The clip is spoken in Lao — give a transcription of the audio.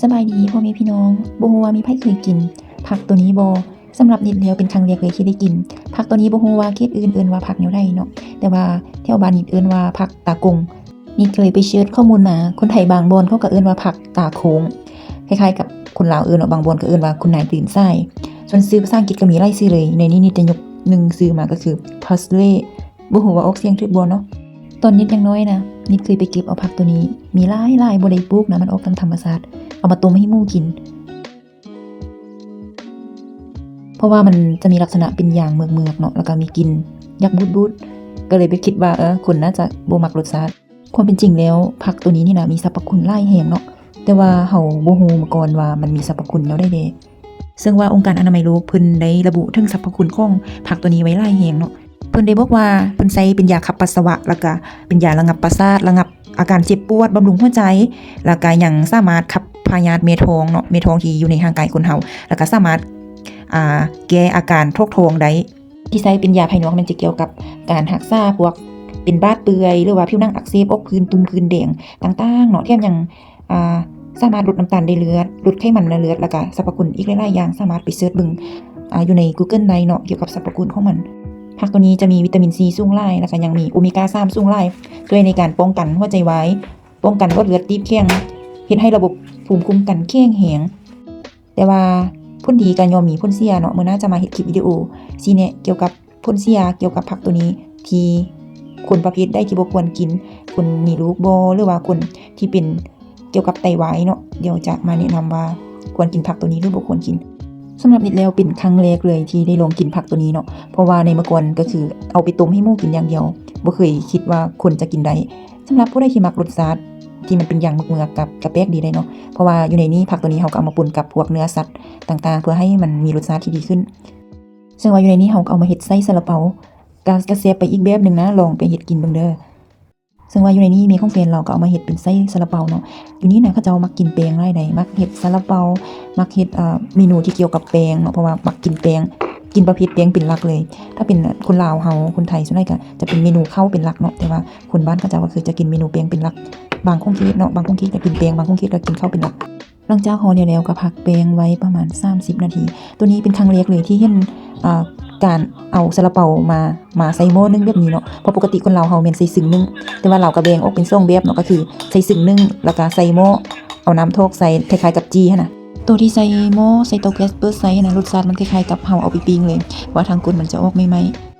ສະບາຍດີພໍ່ແມ່ພີ່ນ້ອງ, ບໍ່ຮູ້ວ່າມີໃຜເຄີຍກິນຜັກໂຕນີ້ບໍ່? ສຳລັບນິດແລ້ວເປັນຄັ້ງແລກເລີຍທີ່ໄດ້ກິນ. ຜັກໂຕນີ້ບໍ່ຮູ້ວ່າເຂດອື່ນເອີ້ນວ່າຜັກແນວໃດເນາະ, ແຕ່ວ່າແຖວບ້ານນິດເອີ້ນວ່າຜັກຕາກົງ. ນິດກໍເລີຍໄປເສີດຂໍ້ມູນມາ, ຄົນໄທບາງບ່ອນເຂົາກໍເອີ້ນວ່າຜັກຕາໂຄ້ງ, ຄ້າຍໆກັບຄົນລາວເອີ້ນເນາະ, ບາງບ່ອນກໍເອີ້ນວ່າຄຸນນາຍຕື່ນສາຍ. ສ່ວນຊື່ພາສາອັງກິດກໍມີຫຼາຍຊື່ເລີຍ, ໃນນີ້ນິດຈະຍົກໜຶ່ງຊື່ມາກໍຄື parsley. ບໍ່ຮູ້ວ່າອອກສຽງຖືກບໍ່ເນາະ. ຕອນນິດຍັງນ້ອຍນະ, ນິດເຄີຍໄປເກັບເອົາຜັກໂຕນີ້, ມີຫຼາຍໆ ບໍ່ໄດ້ປູກນະ, ມັນອອກຕາມທຳມະຊາດ, ເອົາມາຕົ້ມໃຫ້ໝູກິນ. ເພາະວ່າມັນຈະມີລັກສະນະເປັນຢາງເມືອກໆເນາະ, ແລ້ວກໍມີກິ່ນຢາກບູດໆ, ກໍເລີຍໄປຄິດວ່າ ເອີ ຄົນໜ້າຈະບໍ່ມັກລົດຊາດ. ຄວາມເປັນຈິງແລ້ວ ຜັກໂຕນີ້ນີ້ນະ ມີສັບພະຄຸນຫຼາຍແຮງເນາະ, ແຕ່ວ່າເຮົາບໍ່ຮູ້ມາກ່ອນວ່າມັນມີສັບພະຄຸນແນວໃດແດ່. ເຊິ່ງວ່າອົງການອະນາໄມໂລກເພິ່ນໄດ້ລະບຸເຖິງສັບພະຄຸນຂອງຜັກໂຕນີ້ໄວ້ຫຼາຍແຮງເນາະ. ເພິ່ນໄດ້ບອກວ່າເພິ່ນໃຊ້ເປັນຢາຂັບປັດສະວະ, ແລ້ວກະເປັນຢາລະງັບປະສາດ, ລະງັບອາການເຈັບປວດ, ບຳລຸງຫົວໃຈ, ແລ້ວກະຍັງສາມາດຂັບພະຍາດແມ່ທ້ອງເນາະ, ແມ່ທ້ອງທີ່ຢູ່ໃນຮ່າງກາຍຄົນເຮົາ, ແລ້ວກະສາມາດ ອ່າ ແກ້ອາການຖອກທ້ອງໄດ້. ທີ່ໃຊ້ເປັນຢາພາຍນອກແມ່ນຈະກ່ຽວກັບການຮັກສາພວກເປັນບາດເປື່ອຍ ຫຼືວ່າຜິວໜັງອັກເສບ, ອອກຜື່ນ, ຕຸ່ມ, ຜື່ນແດງຕ່າງໆເນາະ, ແຖມຍັງ ອ່າ ສາມາດລົດນ້ຳຕານໃນເລືອດ, ລົດໄຂມັນໃນເລືອດ, ແລ້ວກະສັບພະຄຸນອີກຫຼາຍໆຢ່າງ, ສາມາດໄປເສີດເບິ່ງ ອ່າ ຢູ່ໃນ Google ໄດ້ເນາະ, ກ່ຽວກັບສັບພະຄຸນຂອງມັນ. ຜັກໂຕນີ້ຈະມີວິຕາມິນຊີສູງຫຼາຍ, ແລ້ວກະຍັງມີໂອເມກາສາມສູງຫຼາຍ, ຊ່ວຍໃນການປ້ອງກັນຫົວໃຈວາຍ, ປ້ອງກັນຫຼອດເລືອດຕີບແຂງ, ເຮັດໃຫ້ລະບົບພູມຄຸ້ມກັນແຂງແຮງ. ແຕ່ວ່າຜົນດີກໍຍ່ອມມີຜົນເສຍເນາະ, ມື້ໜ້າຈະມາເຮັດຄລິບວິດີໂອຊີ້ແນະກ່ຽວກັບຜົນເສຍກ່ຽວກັບຜັກໂຕນີ້ ທີ່ຄົນປະເພດໃດທີ່ບໍ່ຄວນກິນ, ຄົນມີລູກບໍ່ ຫຼືວ່າຄົນທີ່ເປັນກ່ຽວກັບໄຕວາຍເນາະ, ດຽວຈະມາແນະນຳວ່າຄວນກິນຜັກໂຕນີ້ ຫຼື ບໍ່ຄວນກິນ. ສຳລັບນິດແລ້ວເປັນຄັ້ງແລກເລີຍທີ່ໄດ້ລອງກິນຜັກໂຕນີ້ເນາະ, ເພາະວ່າໃນເມື່ອກ່ອນກໍຄືເອົາໄປຕົ້ມໃຫ້ໝູກິນຢ່າງດຽວ, ບໍ່ເຄີຍຄິດວ່າຄົນຈະກິນໄດ້. ສຳລັບຜູ້ໃດທີ່ມັກລົດຊາດທີ່ມັນເປັນຢາງເມືອກໆ ກໍ ກໍແປກດີໄດ໋ເນາະ, ເພາະວ່າຢູ່ໃນນີ້ ຜັກໂຕນີ້ເຮົາກໍເອົາມາປົນກັບພວກເນື້ອສັດຕ່າງໆ ເພື່ອໃຫ້ມັນມີລົດຊາດທີ່ດີຂຶ້ນ. ເຊິ່ງວ່າຢູ່ໃນນີ້ເຮົາກໍເອົາມາເຮັດໄສ້ຊາລາເປົາ, ກໍ ກໍແຊບໄປອີກແບບໜຶ່ງນະ, ລອງໄປເຮັດກິນເບິ່ງເດີ້. ເຊິ່ງວ່າຢູ່ໃນນີ້ແມ່ຂອງແຟນລາວກໍເອົາມາເຮັດເປັນໄສ້ຊາລາເປົາເນາະ. ຢູ່ນີ້ນະ ເຂົາເຈົ້າມັກກິນແປ້ງຫຼາຍໃດ໋, ມັກເຮັດຊາລາເປົາ, ມັກເຮັດ ເອີ ເມນູທີ່ກ່ຽວກັບແປ້ງເນາະ, ເພາະວ່າມັກກິນແປ້ງ, ກິນປະເພດແປ້ງເປັນຫຼັກເລີຍ. ຖ້າເປັນຄົນລາວເຮົາ, ຄົນໄທສ່ວນໃຫຍ່ກໍຈະເປັນເມນູເຂົ້າເປັນຫຼັກເນາະ, ແຕ່ວ່າຄົນບ້ານເຂົາເຈົ້າກໍຄືຈະກິນເມນູແປ້ງເປັນຫຼັກ. ບາງຂົງເຂດເນາະ, ບາງຂົງເຂດກໍກິນແປ້ງ, ບາງຂົງເຂດກໍກິນເຂົ້າເປັນຫຼັກ. ຫຼັງຈາກຫໍ່ແລ້ວ ແລ້ວກໍພັກແປ້ງໄວ້ປະມານສາມສິບນາທີ. ໂຕນີ້ເປັນຄັ້ງແລກເລີຍທີ່ເຫັນ ອ່າ ການເອົາຊາລາເປົາມາ ມາໃສ່ໝໍ້ໜຶ້ງແບບນີ້ເນາະ, ເພາະປົກກະຕິຄົນລາວເຮົາແມ່ນໃສ່ຊຶງໜຶ້ງ, ແຕ່ວ່າລາວກໍແບ່ງອອກເປັນສອງແບບເນາະ, ກໍຄືໃສ່ຊຶງໜຶ້ງ ແລ້ວກໍໃສ່ໝໍ້ ເອົານ້ຳຖອກໃສ່ ຄ້າຍໆກັບຈີ່ຫັ້ນນະ. ໂຕທີ່ໃສ່ໝໍ້ ໃສ່ເຕົາແກສເປີດໃສ່ຫັ້ນນະ, ລົດຊາດມັນຄ້າຍໆກັບເຮົາເອົາໄປປີ້ງເລີຍ, ວ່າທາງກົ້ນມັນຈະອອກໄໝ້ໆ.